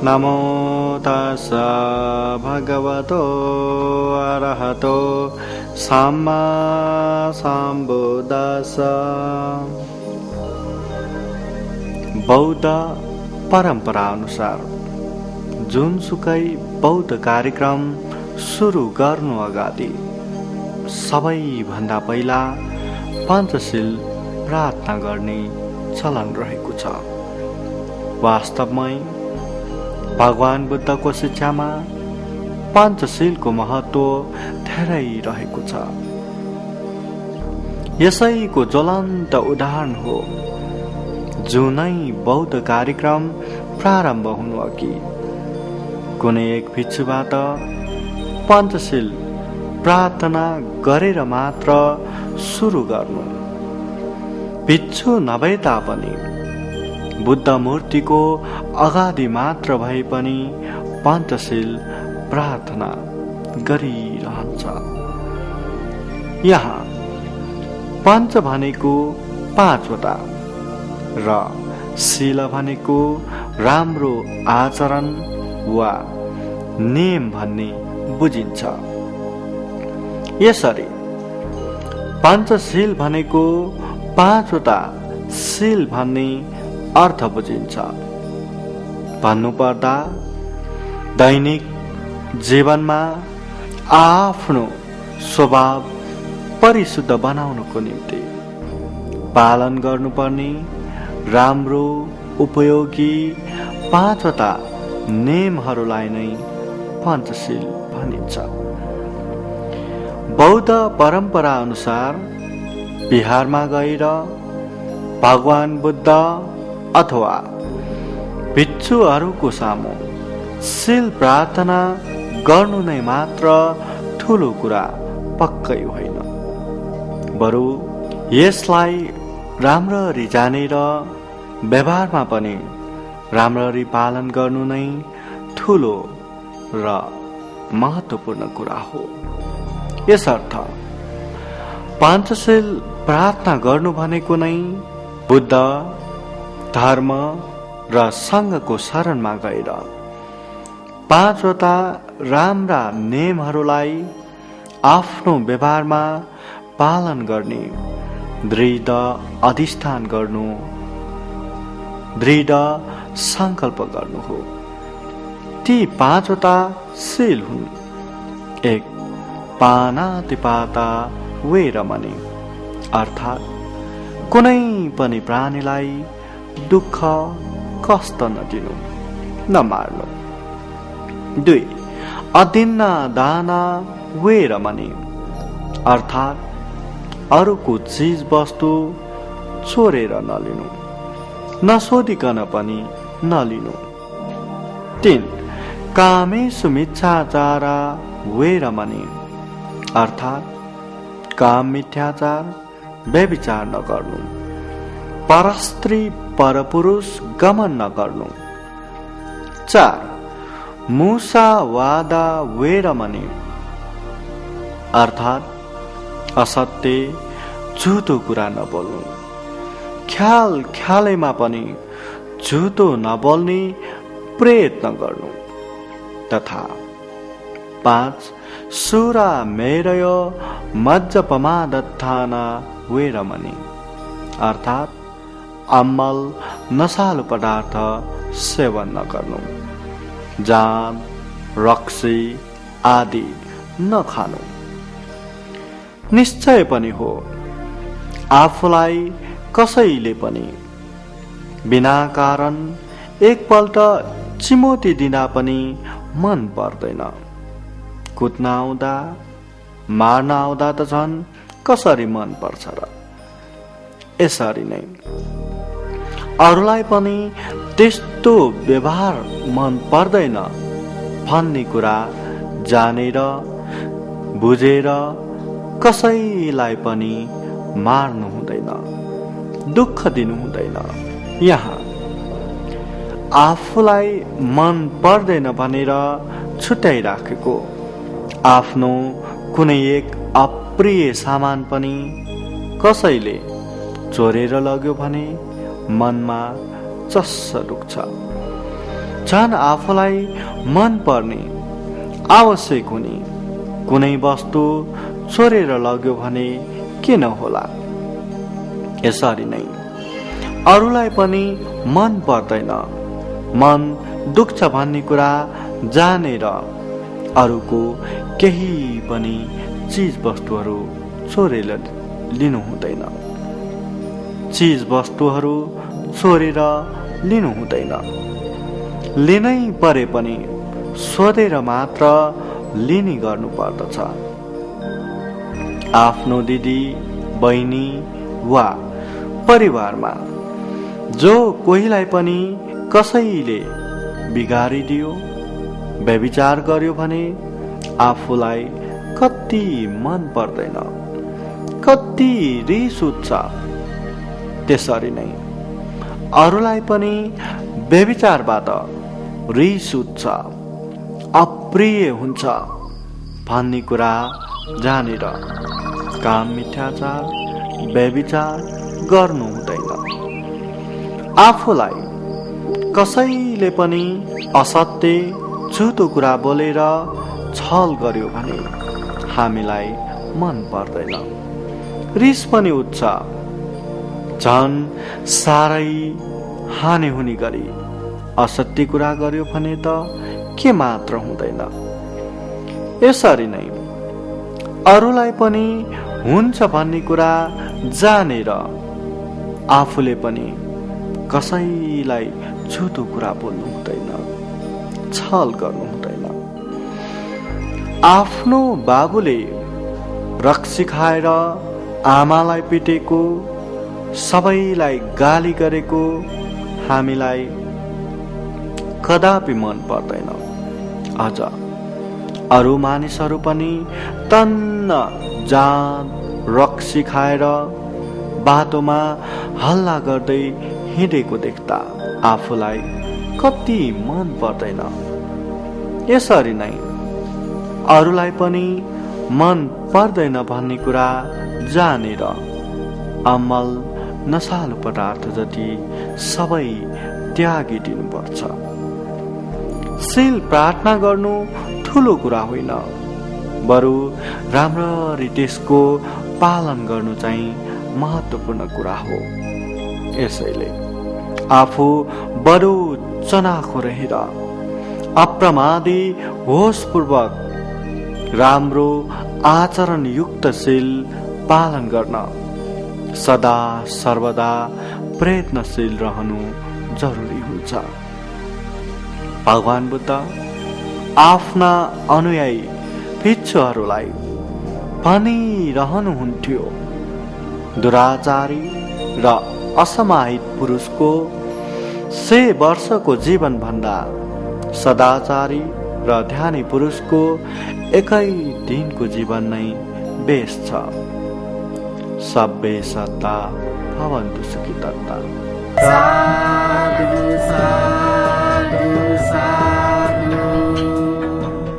नमो तस्स भगवतो अरहतो सम्मा सम्बुद्धस्स। बौद्ध परम्परा अनुसार जुनसुकै बौद्ध कार्यक्रम सुरु गर्नु अगाडि सबैभन्दा पहिला पञ्चशील प्रार्थना गर्ने चलन रहेको छ। वास्तवमै भगवान बुद्धको शिक्षामा पञ्चशीलको महत्त्व धेरै रहेको छ। यसैको ज्वलन्त उदाहरण हो जुनै बौद्ध कार्यक्रम प्रारम्भ हुनु अघि कुनै एक भिक्षुबाट पञ्चशील प्रार्थना गरेर मात्र सुरु गर्नु। भिक्षु नभए तापनि बुद्ध मूर्तिको अगाडि मात्र भए पनि पञ्चशील प्रार्थना गरिरहन्छ। यहाँ पञ्च भनेको पाँचवटा र शील भनेको राम्रो आचरण वा नेम भन्ने बुझिन्छ। यसरी पञ्चशील भनेको पाँचवटा शील भन्ने अर्थ बुझिन्छ। भन्नुपर्दा दैनिक जीवनमा आफ्नो स्वभाव परिशुद्ध बनाउनको निम्ति पालन गर्नुपर्ने राम्रो उपयोगी पाँचवटा नेमहरूलाई नै पञ्चशील भनिन्छ। बौद्ध परम्परा अनुसार बिहारमा गएर भगवान बुद्ध अथवा भिक्षुहरूको सामु शील प्रार्थना गर्नु नै मात्र ठुलो कुरा पक्कै होइन, बरु यसलाई राम्ररी जानेर व्यवहारमा पनि राम्ररी पालन गर्नु नै ठुलो र महत्त्वपूर्ण कुरा हो। यसर्थ पञ्चशील प्रार्थना गर्नु भनेको नै बुद्ध धर्म र सङ्घको शरणमा गएर पाँचवटा राम्रा नेमहरूलाई आफ्नो व्यवहारमा पालन गर्ने दृढ अधिष्ठान गर्नु, दृढ सङ्कल्प गर्नु हो। ती पाँचवटा शील हुन्। 1. पानातिपाता वेरमणि, अर्थात् कुनै पनि प्राणीलाई दुःख कष्ट नदिनु, नमार्नु। 2. अदिन्ना दाना वेरमणि, अर्थात् अरूको चीज वस्तु चोरेर नलिनु, नसोधिकन पनि नलिनु। 3. कामेषु मिथ्याचारा वेरमणि, अर्थात् काम मिथ्याचार व्यभिचार नगर्नु, परस्त्री परपुरुष गमन नगर्नु। 4. मुसावादा वेरमणि, अर्थात् असत्य झुटो कुरा नबोल्नु, ख्याल ख्यालैमा पनि झुटो नबोल्ने प्रयत्न गर्नु। तथा 5. सुरा मेरय मज्जपमादत्थाना वेरमणि, अर्थात् अम्मल नशालु पदार्थ सेवन नगर्नु, जान रक्सी आदि नखानु। निश्चय पनि हो आफूलाई कसैले पनि बिना कारण एकपल्ट चिमोटी दिँदा पनि मन पर्दैन। कुट्न आउँदा मार्न आउँदा त झन् कसरी मन पर्छ र। यसरी नै अरूलाई पनि त्यस्तो व्यवहार मन पर्दैन भन्ने कुरा जानेर बुझेर कसैलाई पनि मार्नु हुँदैन, दुःख दिनु हुँदैन। यहाँ आफूलाई मन पर्दैन भनेर छुट्याइराखेको आफ्नो कुनै एक अप्रिय सामान पनि कसैले चोरेर लग्यो भने मनमा चस्स दुख्छ। झन् आफूलाई मन पर्ने आवश्यक हुने कुनै वस्तु चोरेर लग्यो भने किन होला? यसरी नै अरूलाई पनि मन पर्दैन, मन दुख्छ भन्ने कुरा जानेर अरूको केही पनि चीज वस्तुहरू चोरेर लिनु हुँदैन। चीज वस्तुहरू चोरेर लिनु हुँदैन। लिनै परे पनि सोधेर मात्र लिने गर्नु पर्दछ। आफ्नो दिदी, बहिनी वा परिवारमा जो कोहीलाई पनि कसैले बिगारिदियो, व्यभिचार गर्यो भने आफूलाई कति मन पर्दैन, कति रिस उठ्छ। त्यसरी नै अरूलाई पनि व्यभिचारबाट रिस उठ्छ, अप्रिय हुन्छ भन्ने कुरा जानेर काम मिथ्याचार, व्यभिचार गर्नु हुँदैन। आफूलाई कसैले पनि असत्य, झुटो कुरा बोलेर छल गर्यो भने हामीलाई मन पर्दैन, रिस पनि उठ्छ। झन् साह्रै हानि हुने गरी असत्य कुरा गर्यो भने त के मात्र हुँदैन। यसरी नै अरूलाई पनि हुन्छ भन्ने कुरा जानेर आफूले पनि कसैलाई झुटो कुरा बोल्नु हुँदैन, छल गर्नु हुँदैन। आफ्नो बाबुले रक्सी खाएर आमालाई पिटेको, सबैलाई गाली गरेको हामीलाई कदापि मन पर्दैन। अझ अरू मानिसहरू पनि तन्न जान रक्सी खाएर बाटोमा हल्ला गर्दै हिँडेको देख्दा आफूलाई कति मन पर्दैन। यसरी नै अरूलाई पनि मन पर्दैन भन्ने कुरा जानेर अमल नशालु पदार्थ जति सबै त्यागिदिनुपर्छ। शील प्रार्थना गर्नु ठुलो कुरा होइन, बरु राम्ररी त्यसको पालन गर्नु चाहिँ महत्त्वपूर्ण कुरा हो। यसैले आफू बडो चनाखो रहेर अप्रमादी होसपूर्वक राम्रो आचरणयुक्त शील पालन गर्न सदा सर्वदा प्रयत्नशील रहनु जरुरी हुन्छ। भगवान बुद्ध आफ्ना अनुयायी भिक्षुहरूलाई भनिरहनुहुन्थ्यो, दुराचारी र असमाहित पुरुषको 100 वर्षको जीवन भन्दा सदाचारी र ध्यानी पुरुषको 1 दिनको जीवन नै बेस छ। सब्बे सत्ता भवन्तु सुखिता। साधु साधु साधु।